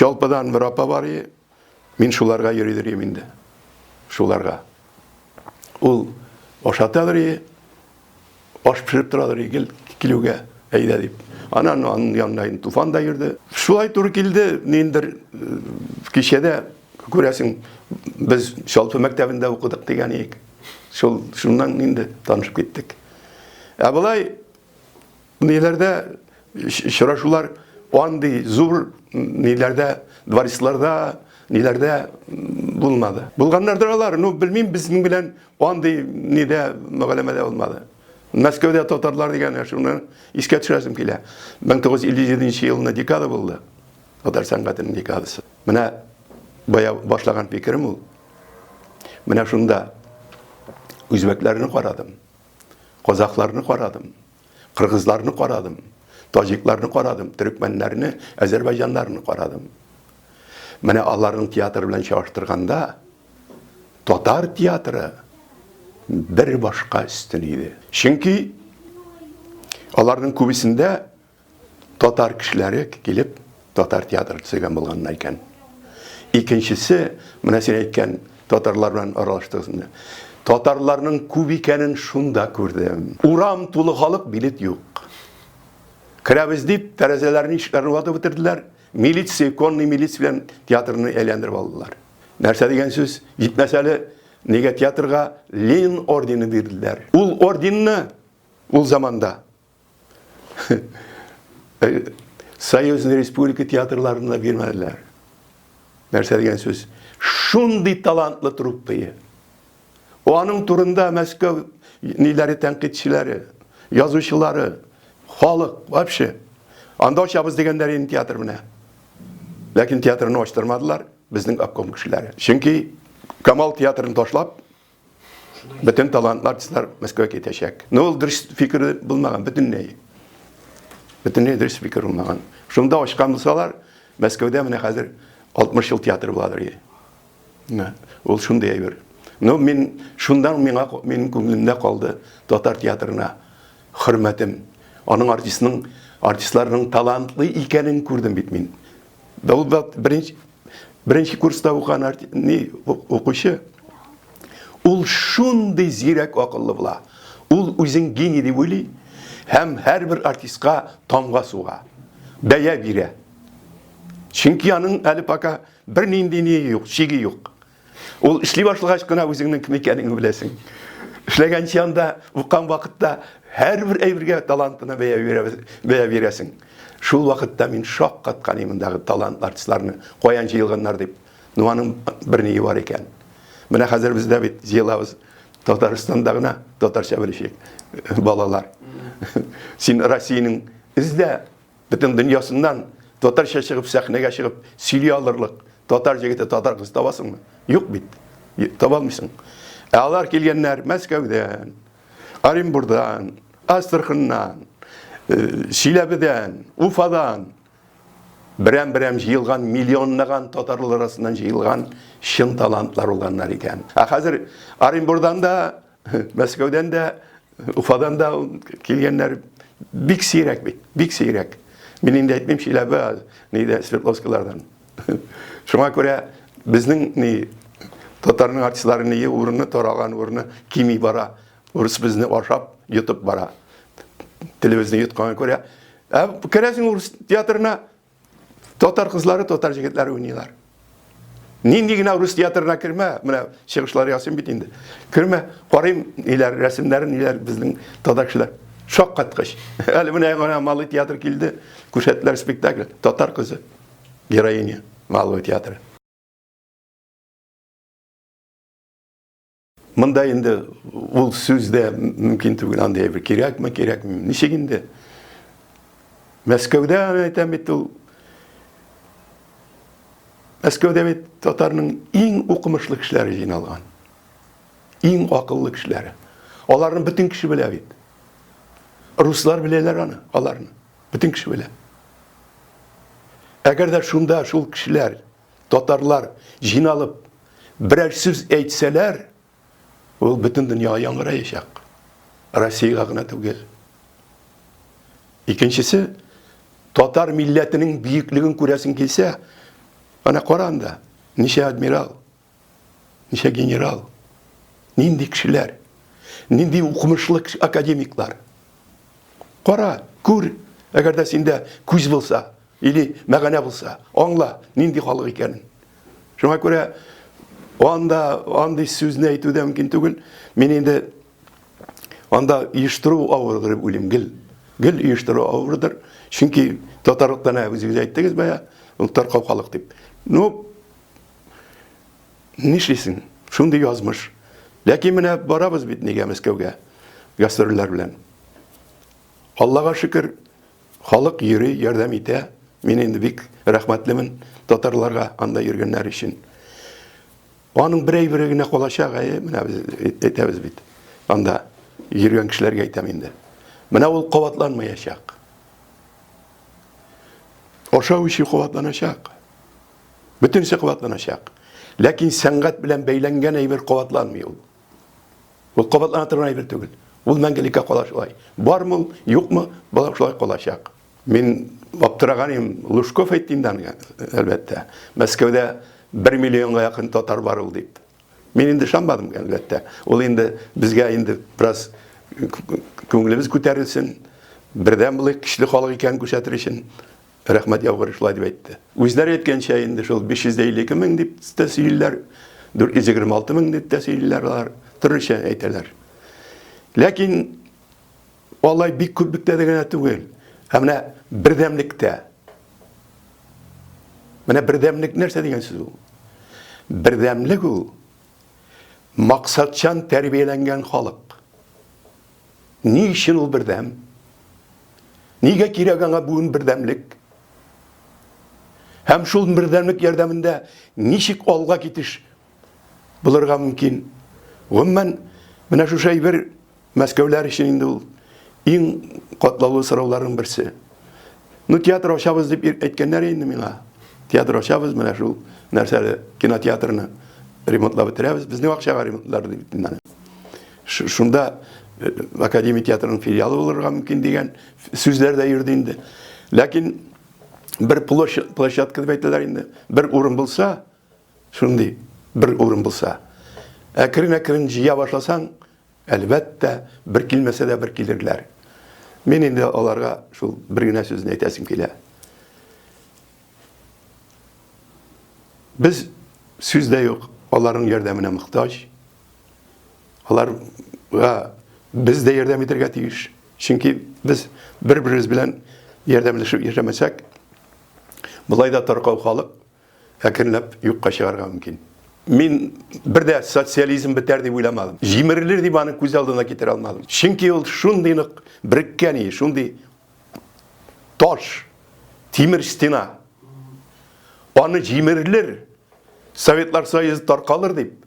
Чалпыдан бер апа бар и, мин шуларга йөридер идем инде. Шуларга. Ул ашатадыр и, аш пешереп торадыр и, гел килүгә, әйдә дип. Анан аның янына инде Туфан да йөрде. Шулай туры килде, ниндер э, кичәдә күрәсең, без Чалпы мәктәбендә укыдык дигән идек. Шул шуннан инде танышып киттек. Ә болай ниләрдә очрашулар андый зур ниләрдә, дворецларда, ниләрдә булмады. Булганнардыр алар, ну белмим, безнең белән андый нидә мөгаләмәдә булмады. Мәскәүдә татарлар дигән шуны искә төшерәсем килә. 1957 елны декада булды. Татар сәнгатенең декадасы. Менә бая башлаган фикерем ул. Менә шунда үзбәкләрне карадым. Казахларны карадым, кыргызларны карадым, таҗикларны карадым, төрекмәннәрне, әзербайҗаннарны карадым. Менә аларның театры белән чагыштырганда, татар театры бер башка өстен иде. Чөнки аларның күбесендә Татар кешеләре килеп, татар театры төзегән булганнар икән. Икенчесе, менә син әйткән татарлар белән аралаштыгыз инде. Татарларның күп икәнен шунда күрдем. Урам тулы халык, билет юк. Керәбез дип, тәрәзәләрне, ишекләрне ватып бетерделәр. Милиция, конный милиция белән театрны әйләндереп алдылар. Нәрсә дигән сүз? Җитмәсә әле, нигә театрга Ленин ордены бирделәр. Ул орденны ул заманда Союзный республика театрларында бирмәделәр. Нәрсә дигән сүз? Шундый талантлы труппа. Аның турында Мәскәү ниләре тәнкыйтьчеләре, язучылары, халык вообще. Анда ачабыз дигәннәр инде театр менә. Ләкин театрны ачтырмадылар безнең обком кешеләре. Чөнки Камал театрын ташлап, Бөтен талантлы артистлар Мәскәүгә китәчәк. Но ул дөрес фикер булмаган, бөтенләй. Бөтенләй дөрес фикер булмаган. Шунда ачкан булсалар, Мәскәүдә менә хәзер 60 ел театр буладыр иде. Менә ул шундый әйбер. Но мин шундан миңа минем күңелемдә калды татар театрына хөрмәтем. Аның артистның артистларның талантлы икәнен күрдем бит мин. Ул беренче беренче курста укыган ни укучы ул шундый зирәк акыллы була. Ул үзен гений дип уйлый һәм һәрбер артистка тамга суга, бәя бирә. Чөнки аның әле пока бернинди ни юк, шиге юк. Ул эшли башлагач кына үзеңнең кем икәнеңне беләсең. Эшләгәнче анда укыган вакытта һәрбер әйбергә талантына бәя бирәбез, бәя бирәсең. Шул вакытта мин шаккаткан идем мондагы талантлы артистларны каян җыелганнар дип. Ну аның бер ние бар икән. Менә хәзер бездә бит җыелабыз Татарстанда гына татарча белүче балалар. Син Россиянең эздә Бөтен дөньясыннан татарча чыгып, сәхнәгә чыгып сөйли алырлык татар җегете, татар кызы табасыңмы? Юк бит. Таба алмыйсың. Ә алар килгәннәр Мәскәүдән, Оренбурдан, Астраханнан, э, Чиләбедән, Уфадан. Берәм-берәм җыелган миллионлаган татарлар арасыннан җыелган чын талантлар булганнар икән. Ә хәзер Оренбурдан да Мәскәүдән дә, Уфадан да килгәннәр бик сирәк бит, бик сирәк. Мин инде әйтмим Чиләбе, нидә Свердловскилардан. Шуңа күрә безнең ни татарның артистлары ни урыны таралган урыны кими бара. Урыс безне ашап, йотып бара. Телебезне йотканга күрә. Ә керәсең урыс театрына, Татар кызлары, татар җегетләре уйныйлар. Нинди генә рус театрына кермә, менә чыгышлар ясыйм бит инде. Кермә, карыйм, ниләр, рәсемнәрен, ниләр безнең татар кешеләр. Шаккаткыч. Әле менә генә Малый театр килде, күрсәттеләр спектакль. Татар кызы, героиня Малого театра. Монда инде ул сүз дә мөмкин түгел, андый әйбер кирәкме, кирәкме, ничек инде? Мәскәүдә әйтәм бит ул Мәскәүдә бит татарның иң укымышлы кешеләре җыйналган. Иң акыллы кешеләре. Аларны бөтен кеше белә бит. Руслар беләләр аны, аларны. Бөтен кеше белә. Әгәр дә шунда шул кешеләр Татарлар җыйналып берәр сүз әйтсәләр, ул бөтен дөньяга яңгыраячак. Россиягә гына түгел. Икенчесе, татар милләтенең бөеклеген күрәсең килсә, Ана кара анда, ничә адмирал, ничә генерал, нинди кешеләр, нинди укымышлы академиклар. Кара, күр, әгәр дә синдә күз булса, или мәгънә булса, аңла, нинди халык икәнен. Шуңа күрә анда андый сүзне әйтү дә мөмкин түгел. Мин инде анда оештыру авырдыр дип уйлыйм, гел. Гел оештыру авырдыр. Чөнки татарлыктан үзегез әйттегез бая, ул таркау халык дип. Ну, нишлисең? Шундый язмыш. Ләкин менә барабыз бит нигә Мәскәүгә гастрольләр белән. Аллага шөкер, халык йөри, ярдәм итә. Мин инде бик рәхмәтлемен татарларга анда йөргәннәр өчен. Аның бер әйбере генә калачак, әйе, менә без әйтәбез бит. Анда йөргән кешеләргә әйтәм инде. Менә ул кабатланмаячак. Ашау эчү кабатланачак. Бөтенесе кабатланачак. Ләкин сәнгать белән бәйләнгән әйбер кабатланмый ул. Ул кабатлана торган әйбер түгел. Ул мәңгелеккә кала шулай. Бармы ул, юкмы, бала шулай калачак. Мин аптыраган идем, Лужков әйтте инде аны, әлбәттә. Мәскәүдә 1 миллионга якын татар бар ул дип. Мин инде ышанмадым, әлбәттә. Ул инде безгә инде бераз күңелебез күтәрелсен, бердәм булыйк, көчле халык икәнен күрсәтер өчен. Рәхмәт яугыр шулай дип әйтте. Үзләре әйткәнчә инде шул 552 мең дип тә сөйлиләр, 426 мең дип тә сөйлиләр алар, төрлечә әйтәләр. Ләкин алай бик күплектә дә генә түгел. Ә менә бердәмлектә. Менә бердәмлек нәрсә дигән сүз ул? Бердәмлек ул максатчан тәрбияләнгән халык. Ни өчен ул бердәм? Нигә кирәк аңа бүген бердәмлек? Һәм шул бердәмлек ярдәмендә ничек алга китеш булырга мөмкин? Гомумән, менә шушы әйбер Мәскәүләр өчен инде ул иң катлаулы сорауларның берсе. Ну, театр ачабыз дип әйткәннәр инде миңа. Театр ачабыз, менә шул нәрсәле кинотеатрны ремонтлап бетерәбез. Безнең акчага ремонтлар дип инде. Шунда э, академия театрының филиалы булырга мөмкин дигән сүзләр дә йөрде инде. Ләкин бер площадка дип әйтәләр инде. Бер урын булса, шундый бер урын булса, әкрен-әкрен җыя башласаң, әлбәттә, бер килмәсә дә бер килерләр. Мин инде аларга шул бер генә сүзне әйтәсем килә. Без сүз дә юк, аларның ярдәменә мохтаҗ. Аларга без дә ярдәм итәргә тиеш. Чөнки без бер-беребез белән ярдәмләшеп яшәмәсәк, болай да таркау халык әкренләп юкка чыгарга мөмкин. Мин бер дә социализм бетәр дип уйламадым. Җимерелер дип аны күз алдына китерә алмадым. Чөнки ул шундый нык береккән иде, шундый таш, тимер стена. Аны җимерелер, Советлар Союзы таркалыр дип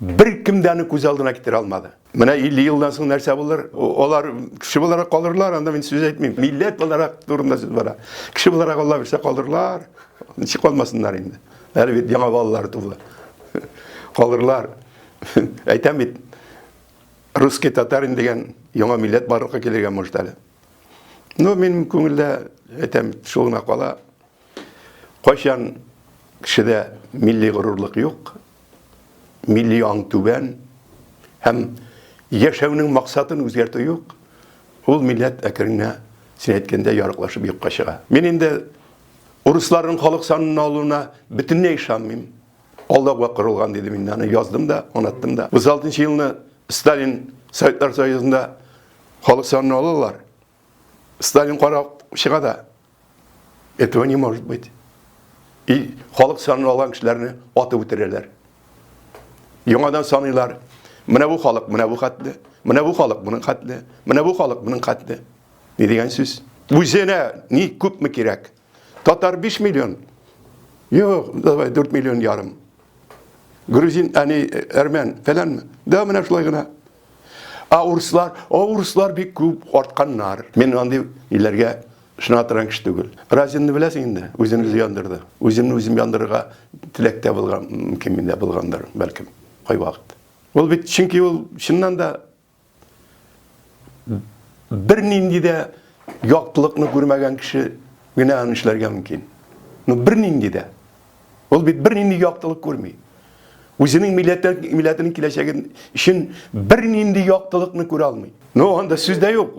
Беркем дә аны күз алдына китерә алмады. Менә 50 елдан соң нәрсә булыр? Алар кеше буларак калырлар, анда мин сүз әйтмим. Милләт буларак турында сүз бара. Кеше буларак Алла бирсә калырлар. Ничек калмасыннар инде? Әле бит яңа балалар туды. Калырлар. Әйтәм бит, русский татарин дигән яңа милләт барлыкка килергә может әле. Ну, минем күңелдә әйтәм, шул гына кала. Кайчан кешедә милли горурлык юк, милли аң түбән һәм яшәүнең максатын үзгәртү юк, ул милләт әкрен генә, син әйткәндә, ярыклашып юкка чыга. Мин инде урысларның халык санын алуына бөтенләй ышанмыйм. Алдауга корылган дидем инде, аны яздым да, аңлаттым да. 36 елны Сталин Советлар Союзында халык санын алалар. Сталин карап чыга да, этого не может быть. И халык санын алган кешеләрне атып үтерәләр. Яңадан саныйлар. Менә бу халык, менә бу хәтле, менә бу халык, моның хәтле, менә бу халык, моның хәтле. Ни дигән сүз? Үзенә ни күпме кирәк? Татар 5 миллион. Юк, давай 4 миллион ярым. Грузин, әни, әрмән, фәләнме? Да, менә шулай гына. Ә урыслар, а урыслар бик күп артканнар. Мин андый ниләргә ышана торган кеше түгел. Разинны беләсең инде, үзен үзе яндырды. Үземне үзем яндырырга теләк тә булган, мөмкин миндә булгандыр, бәлкем, кайвакыт. Ул бит, чөнки ул чыннан да бернинди дә яктылыкны күрмәгән кеше генә аны эшләргә мөмкин. Ну, бернинди дә. Ул бит бернинди яктылык күрми. Үзенең милләте, милләтенең киләчәген өчен бернинди яктылыкны күрә алмый. Ну, анда сүз дә юк.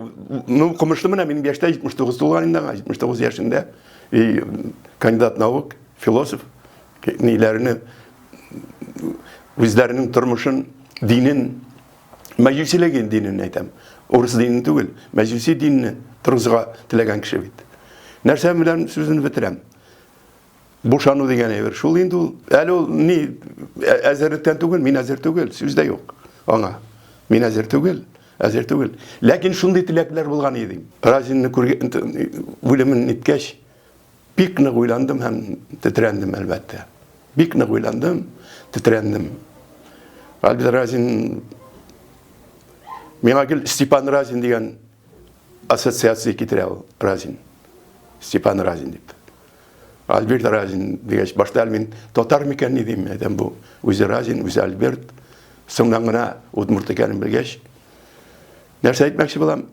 Ну, укымышлы менә минем яшьтә 79 тулган инде аңа, 79 яшендә. И кандидат наук, философ, ниләрне үзләренең тормышын, динен, мәҗүсилек динен әйтәм. Урыс динен түгел, мәҗүси динне торгызырга теләгән кеше бит. Нәрсә белән сүзен бетерәм? Бушану дигән әйбер шул инде ул. Әле ул ни әзерлектән түгел, мин әзер түгел, сүз дә юк аңа. Мин әзер түгел, әзер түгел. Ләкин шундый теләкләр булган иде. Разинны күргән үлемен иткәч, бик нык уйландым һәм тетрәндем, әлбәттә. Бик нык уйландым, тетрәндем. Альберт Разин миңа гел Степан Разин дигән ассоциация китерә ул Разин. Степан Разин дип. Альберт Разин дигәч, башта әле мин татар микән ни дим, әйтәм бу. Үзе Разин, үзе Альберт. Соңнан гына удмурт икәнен белгәч, нәрсә әйтмәкче булам?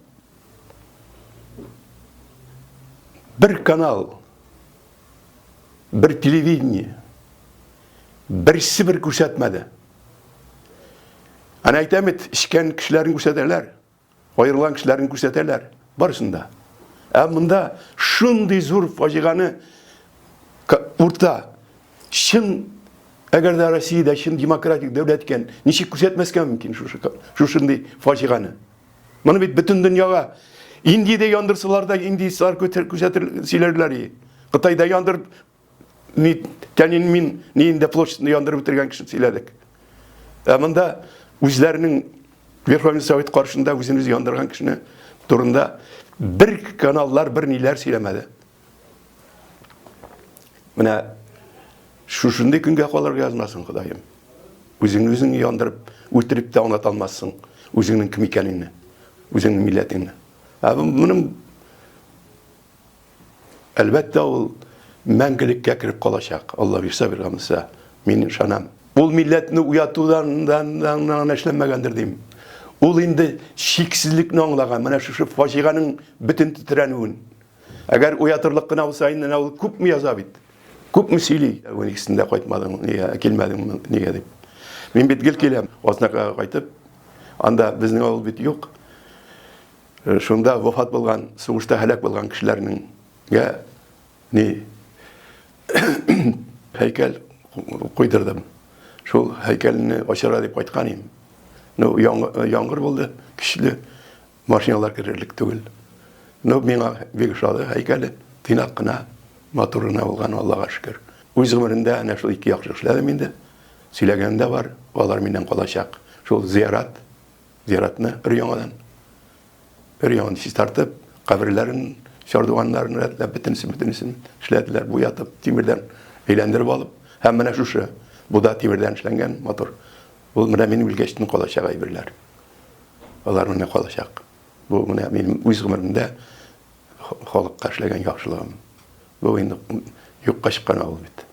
Бер канал, бер телевидение, берсе бер күрсәтмәде. Ана әйтәм бит, эчкән кешеләрен күрсәтәләр. Аерылган кешеләрне күрсәтәләр, барысын да. Ә монда шундый зур фаҗигане урта, чын, әгәр дә Россиядә чын демократик дәүләт икән, ничек күрсәтмәскә мөмкин шушы шушындый фаҗигане? Моны бит бөтен дөньяга Индиядә яндырсалар да, индийцлар күрсәтер сөйләрләр. Кытайда яндырып Ни Тяньаньмин ниендә площадьны яндырып бетергән кеше сөйләдек. Ә монда үзләренең Верховный Совет каршында үзен үзе яндырган кешене турында бер каналлар, бер ниләр сөйләмәде. Менә шушындый көнгә калырга язмасын, Ходаем. Үзеңне үзең яндырып, үтереп тә аңлата алмассың үзеңнең кем икәнеңне, үзеңнең милләтеңне. Ә моның Әлбәттә, ул мәңгелеккә кереп калачак, Алла бирсә, биргән Мин ышанам. Ул милләтне уятудан гына эшләнмәгәндер дим. Ул инде чиксезлекне аңлаган, менә шушы фаҗиганең бөтен тетрәнүен. Әгәр уятырлык кына булса, инде ул күпме яза бит. Күпме сөйли. Уникесендә кайтмадың, нигә килмәдең, нигә дип. Мин бит гел киләм. Азнакайга кайтып, анда безнең авыл бит юк. Шунда вафат булган, сугышта һәлак булган кешеләрнең гә ни һәйкәл куйдырдым. Шул һәйкәлне ачарга дип кайткан идем. Ну, яңгыр булды, көчле, машиналар керерлек түгел. Ну, миңа бик ошады һәйкәле, тыйнак кына, матур гына булган, Аллага шөкер. Үз гомеремдә әнә шул ике яхшы эшләдем инде. Сөйләгәнем дә бар, алар миннән калачак. Шул зиярат, Зиратны өр-яңадан, өр-яңадан чистартып, каберләрен, чардуганнарын рәтләп, бөтенесен, бөтенесен эшләделәр, буятып, тимердән әйләндереп алып. Һәм менә шушы, бу да тимердән эшләнгән матур. Ул менә мин үлгәчтен калачак әйберләр. Алар менә калачак. Бу менә минем үз гомеремдә халыкка эшләгән яхшылыгым. Бу инде юкка чыккан авыл бит.